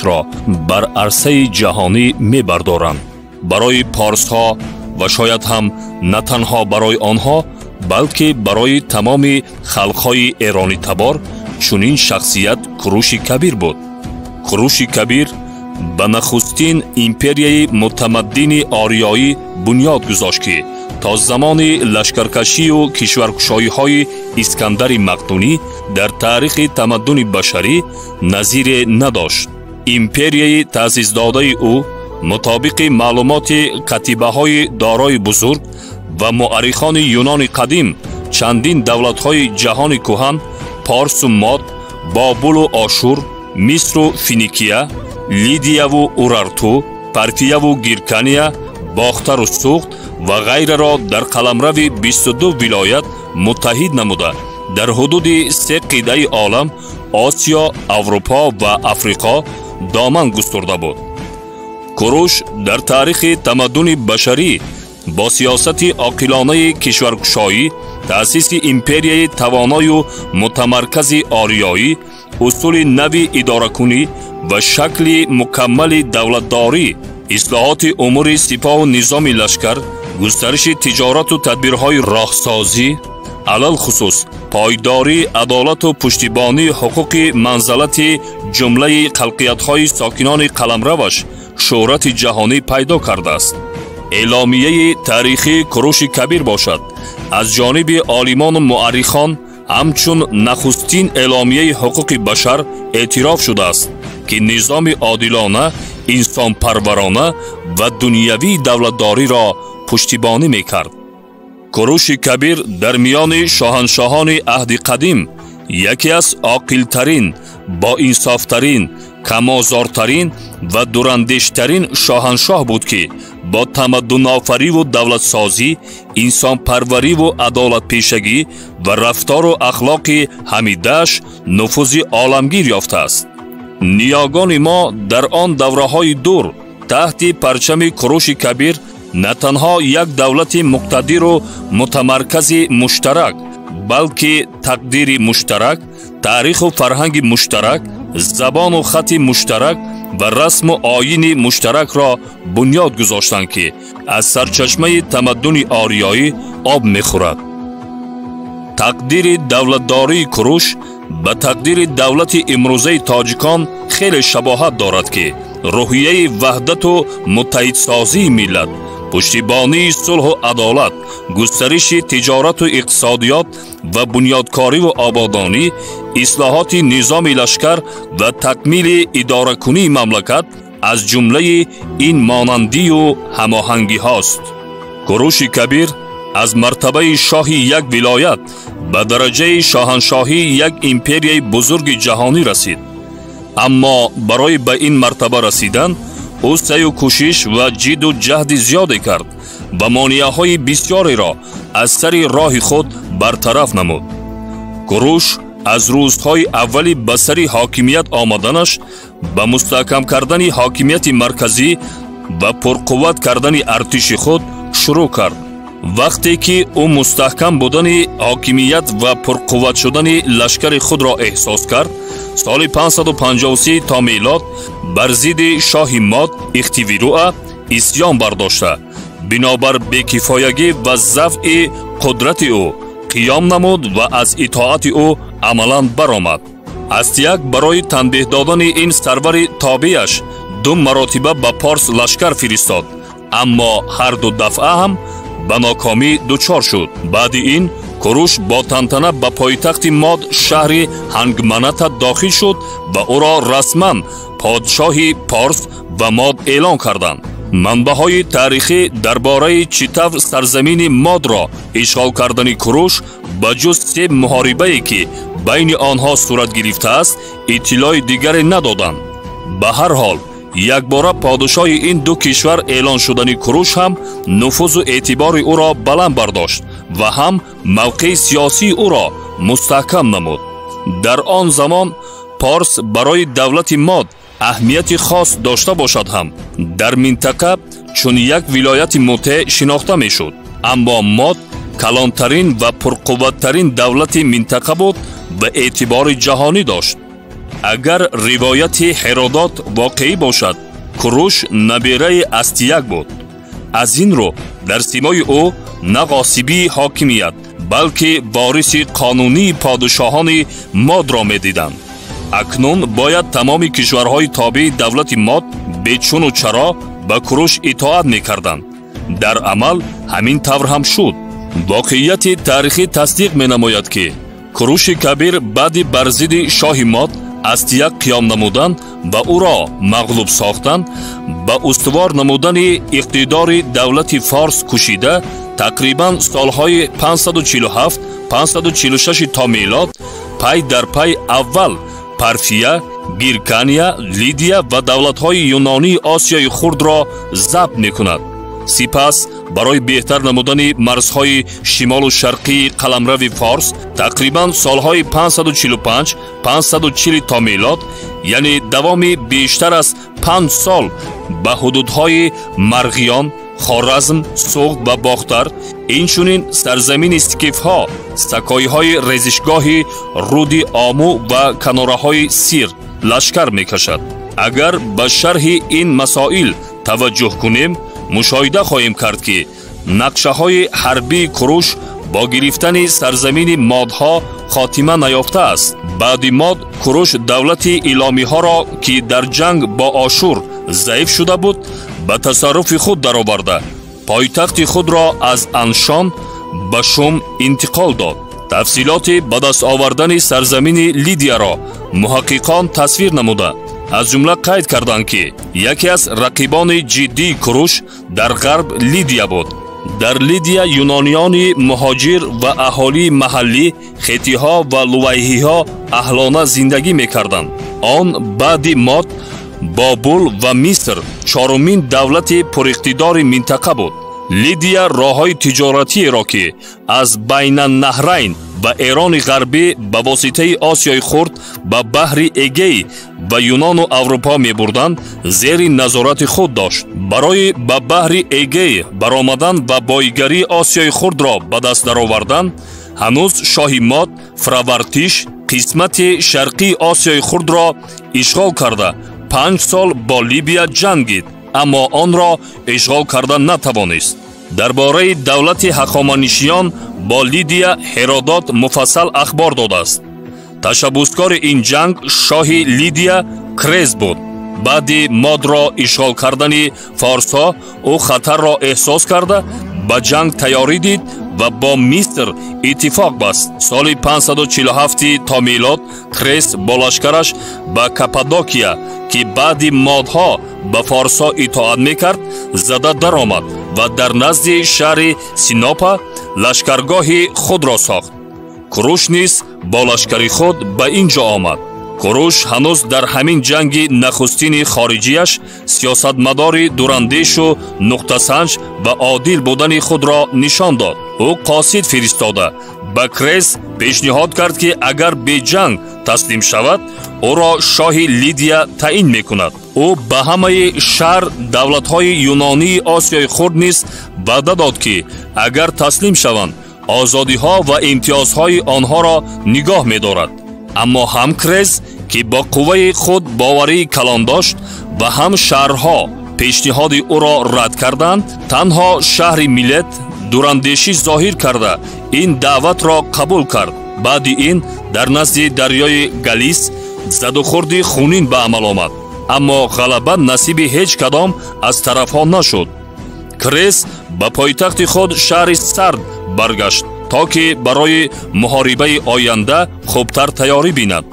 хешро бар арсаи ҷаҳонӣ мебардоранд. Барои порсҳо ва шояд ҳам на танҳо барои онҳо, балки барои тамоми халқҳои эронитабор чунин шахсият Куруши Кабир буд. Куруши Кабир ба нахустин империяи мутамаддини ориёӣ бунёд гузошт, ки то замони лашкаркашию кишваркушоиҳои Искандари Мақдунӣ дар таърихи тамаддуни башарӣ назире надошт. Империяи таъсисдодаи ӯ мутобиқи маълумоти катибаҳои дорои бузург ва муаррихони Юнони қадим чандин давлатҳои ҷаҳони кӯҳан Порсу Мод, Бобулу Ошур, Мисру Финикия, Лидияву Урарту, Парфияву Гиркания, Бохтару Суғд ва ғайраро дар қаламрави 22 вилоят муттаҳид намуда, дар ҳудуди се қитъаи олам Осиё, Аврупо ва Африқо доман густурда буд. Куруш дар таърихи тамаддуни башарӣ бо сиёсати оқилонаи кишваркушоӣ, таъсиси империяи тавоною мутамаркази ориёӣ, усули нави идоракунӣ ва шакли мукаммали давлатдорӣ, ислоҳоти умури сипоҳу низоми лашкар, густариши тиҷорату тадбирҳои роҳсозӣ, алалхусус пойдории адолату пуштибонии ҳуқуқи манзалати ҷумлаи халқиятҳои сокинони қаламраваш шӯҳрати ҷаҳонӣ пайдо кардааст. Эъломияи таърихии Куруши Кабир бошад, аз ҷониби олимону муаррихон ҳамчун нахустин эъломияи ҳуқуқи башар эътироф шудааст, ки низоми одилона, инсонпарварона ва дунявии давлатдориро пуштибонӣ мекард. Куруши Кабир дар миёни шоҳаншоҳони аҳди қадим яке аз оқилтарин, боинсофтарин, камозортарин ва дурандештарин шоҳаншоҳ буд, ки бо тамаддунофариву давлатсозӣ, инсонпарвариву адолатпешагӣ ва рафтору ахлоқи ҳамидааш нуфузи оламгир ёфтааст. Ниёгони мо дар он давраҳои дур таҳти парчами Куруши Кабир на танҳо як давлати муқтадиру мутамаркази муштарак, балки тақдири муштарак, таъриху фарҳанги муштарак, забону хати муштарак ва расму оини муштаракро бунёд гузоштанд, ки аз сарчашмаи тамаддуни ориёӣ об мехӯрад. Тақдири давлатдории Куруш ба тақдири давлати имрӯзаи тоҷикон хеле шабоҳат дорад, ки рӯҳияи ваҳдату муттаҳидсозии миллат, пуштибонии сулҳу адолат, густариши тиҷорату иқтисодиёт ва бунёдкориву ободонӣ, ислоҳоти низоми лашкар ва такмили идоракунии мамлакат аз ҷумлаи ин монандию ҳамоҳангиҳост. Куруши Кабир аз мартабаи шоҳи як вилоят ба дараҷаи шоҳаншоҳии як империяи бузурги ҷаҳонӣ расид. Аммо барои ба ин мартаба расидан ӯ саъю кӯшиш ва ҷиду ҷаҳди зиёде кард ва монеаҳои бисёреро аз сари роҳи худ бартараф намуд. Куруш аз рӯзҳои аввали ба сари ҳокимият омаданаш ба мустаҳкам кардани ҳокимияти марказӣ ва пурқувват кардани артиши худ шурӯъ кард. Вақте ки ӯ мустаҳкам будани ҳокимият ва пурқувват шудани лашкари худро эҳсос кард, соли 553 то милод бар зидди шоҳи Мод Ихтивируа исьён бардошта, бинобар бекифоягӣ ва зафъи қудрати ӯ қиём намуд ва аз итоати ӯ амалан баромад. Астияк барои танбеҳ додани ин сарвари тобеаш ду маротиба ба Порс лашкар фиристод, аммо ҳар ду дафъа ҳам ба нокомӣ дучор шуд. Баъди ин Куруш бо тантана ба пойтахти Мод шаҳри Ҳангманата дохил шуд ва ӯро расман подшоҳи Порс ва Мод эълон карданд. Манбаъҳои таърихӣ дар бораи чӣ тавр сарзамини Модро ишғол кардани Куруш ба ҷуз се муҳорибае, ки байни онҳо сурат гирифтааст, иттилои дигаре надоданд. Ба ҳар ҳол, якбора подшоҳи ин ду кишвар эълон шудани Куруш ҳам нуфузу эътибори ӯро баланд бардошт ва ҳам мавқеи сиёсии ӯро мустаҳкам намуд. Дар он замон Порс барои давлати Мод аҳамияти хос дошта бошад ҳам дар минтақа чун як вилояти мутеъ шинохта мешуд. Аммо Мод калонтарин ва пурқувваттарин давлати минтақа буд ва эътибори ҷаҳонӣ дошт. Агар ривояти Ҳеродот воқеӣ бошад, Куруш набераи Астияк буд. Аз ин рӯ дар симои ӯ на ғосибии ҳокимият, балки вориси қонунии подишоҳони Модро медиданд. Акнун бояд тамоми кишварҳои тобеи давлати Мод бечуну чаро ба Куруш итоат мекарданд. Дар амал ҳамин тавр ҳам шуд. Воқеияти таърихӣ тасдиқ менамояд, ки Куруши Кабир баъди бар зидди шоҳи Мод Астияк қиём намудан ва ӯро мағлуб сохтан, ба устувор намудани иқтидори давлати Форс кӯшида, тақрибан солҳои 547-546 то милод пай дар пай аввал Парфия, Гиркания, Лидия ва давлатҳои юнонии Осиёи Хурдро забт мекунад. Сипас барои беҳтар намудани марзҳои шимолу шарқии қаламрави Форс тақрибан солҳои 545-540 то милод, яъне давоми бештар аз 5 сол, ба ҳудудҳои Марғиён, Хоразм, Суғд ва Бохтар, инчунин сарзамини скифҳо, сакоиҳои резишгоҳи руди Ому ва канораҳои Сир лашкар мекашад. Агар ба шарҳи ин масоил таваҷҷӯҳ кунем, мушоҳида хоҳем кард, ки нақшаҳои ҳарбии Куруш бо гирифтани сарзамини модҳо хотима наёфтааст. Баъди Мод Куруш давлати иломиҳоро, ки дар ҷанг бо Ошур заиф шуда буд, ба тасарруфи худ дароварда, пойтахти худро аз Аншон ба Шум интиқол дод. Тафсилоти ба даст овардани сарзамини Лидияро муҳаққиқон тасвир намуда, аз ҷумла қайд карданд, ки яке аз рақибони ҷиддии Куруш дар ғарб Лидия буд. Дар Лидия юнониёни муҳоҷир ва аҳолии маҳаллӣ, хетиҳо ва лувайҳиҳо аҳлона зиндагӣ мекарданд. Он баъди Мод, Бобул ва Миср чорумин давлати пуриқтидори минтақа буд. Лидия роҳҳои тиҷоратиеро, ки аз Байнаннаҳрайн ва Эрони ғарбӣ ба воситаи Осиёи Хурд ба баҳри Эгей ва Юнону Аврупо мебурданд, зери назорати худ дошт. Барои ба баҳри Эгей баромадан ва боигарии Осиёи Хурдро ба даст даровардан, ҳанӯз шоҳи Мод Фравартиш қисмати шарқии Осиёи Хурдро ишғол карда, 5 сол бо Либия ҷангид, аммо онро ишғол карда натавонист. Дар бораи давлати ҳахоманишиён бо Лидия Ҳеродот муфассал ахбор додааст. Ташаббускори ин ҷанг шоҳи Лидия Крез буд. Баъди Модро ишғол кардани форсҳо ӯ хатарро эҳсос карда, ба ҷанг тайёрӣ дид ва бо Миср иттифоқ баст. Соли 547 то милод Крез бо лашкараш ба Каппадокия, ки баъди модҳо ба форсҳо итоат мекард, зада даромад ва дар назди шаҳри Синопа лашкаргоҳи худро сохт. Куруш низ бо лашкари худ ба ин ҷо омад. Куруш ҳанӯз дар ҳамин ҷанги нахустини хориҷияш сиёсатмадори дурандешу нуқтасанҷ ва одил будани худро нишон дод. Ӯ қосид фиристода ба Крез пешниҳод кард, ки агар беҷанг таслим шавад, ӯро шоҳи Лидия таъин мекунад. Ӯ ба ҳамаи шаҳр давлатҳои юнонии Осиёи Хурд низ ваъда дод, ки агар таслим шаванд, озодиҳо ва имтиёзҳои онҳоро нигоҳ медорад. Аммо ҳам Крез, ки бо қувваи худ боварии калон дошт, ва ҳам шаҳрҳо пешниҳоди ӯро рад карданд, танҳо шаҳри Милет дурандешӣ зоҳир карда ин даъватро қабул кард. Баъди ин дар назди дарёи Галис задухӯрди хунин ба амал омад, аммо ғалаба насиби ҳеҷ кадом аз тарафҳо нашуд. Крез ба пойтахти худ шаҳри Сард баргашт, то ки барои муҳорибаи оянда хубтар тайёрӣ бинад.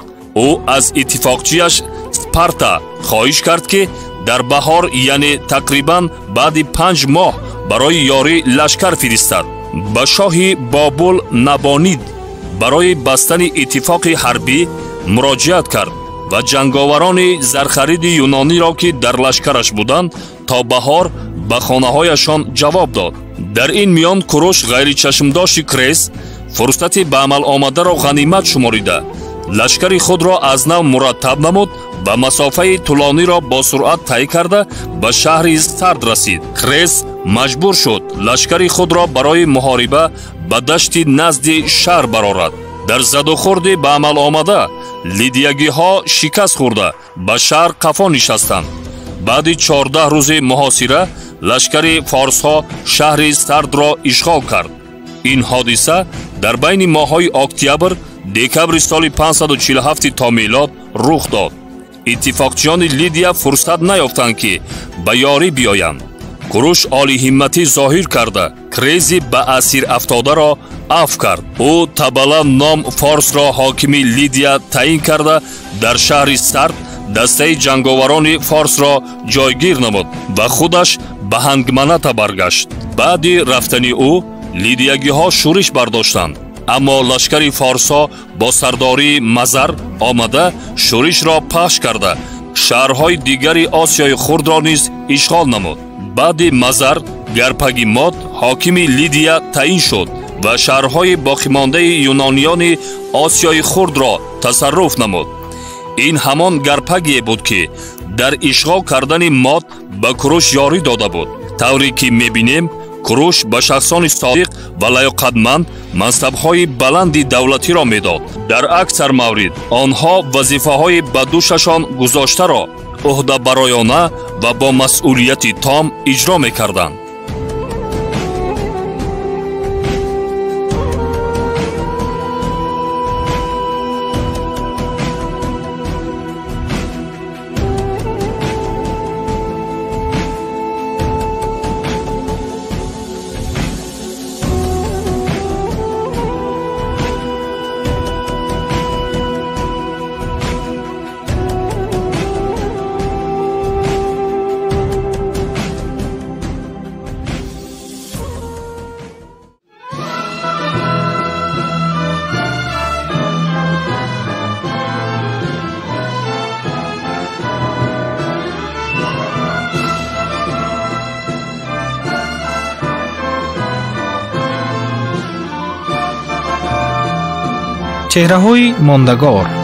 Ӯ аз иттифоқчиаш Спарта хоҳиш кард, ки дар баҳор, яъне тақрибан баъди 5 моҳ, барои ёрӣ лашкар фиристад. Ба шоҳи Бобул Набонид барои бастани иттифоқи ҳарбӣ муроҷиат кард ва ҷанговарони зархариди юнониро, ки дар лашкараш буданд, то баҳор ба хонаҳояшон ҷавоб дод. Дар ин миён Куруш ғайричашмдошти Крез фурсати ба амал омадаро ғанимат шуморида, лашкари худро аз нав мураттаб намуд ва масофаи тӯлониро бо суръат тай карда ба шаҳри Сард расид. Крез маҷбур шуд лашкари худро барои муҳориба ба дашти назди шаҳр барорад. Дар задухӯрди ба амал омада Лидиягиҳо шикаст хӯрда ба шаҳр қафо нишастанд. Баъди 14 рӯзи муҳосира лашкари форсҳо шаҳри Сардро ишғол кард. Ин ҳодиса дар байни моҳҳои октябр декабри соли 547 то милод рух дод. Иттифоқчиёни Лидия фурсат наёфтанд, ки ба ёрӣ биёянд. Куруш олиҳимматӣ зоҳир карда, Крези ба асир афтодаро афв кард. Ӯ Табала ном форсро ҳокими Лидия таъин карда, дар шаҳри Сард дастаи ҷанговарони форсро ҷойгир намуд ва худаш ба Ҳангманата баргашт. Баъди рафтани ӯ лидиягиҳо шӯриш бардоштанд, аммо лашкари форсҳо бо сардории Мазар омада шӯришро пахш карда, шаҳрҳои дигари Осиёи Хурдро низ ишғол намуд. Баъди Мазар Гарпаги Мод ҳокими Лидия таъин шуд ва шаҳрҳои боқимондаи юнониёни Осиёи Хурдро тасарруф намуд. Ин ҳамон Гарпагие буд, ки дар ишғол кардани Мод ба Куруш ёрӣ дода буд. Тавре ки мебинем, Куруш ба шахсони содиқ ва лаёқатманд мансабҳои баланди давлатиро медод. Дар аксар маврид онҳо вазифаҳои ба дӯшашон гузоштаро ӯҳдабароёна ва бо масъулияти том иҷро мекарданд. Чеҳраҳои мондагор.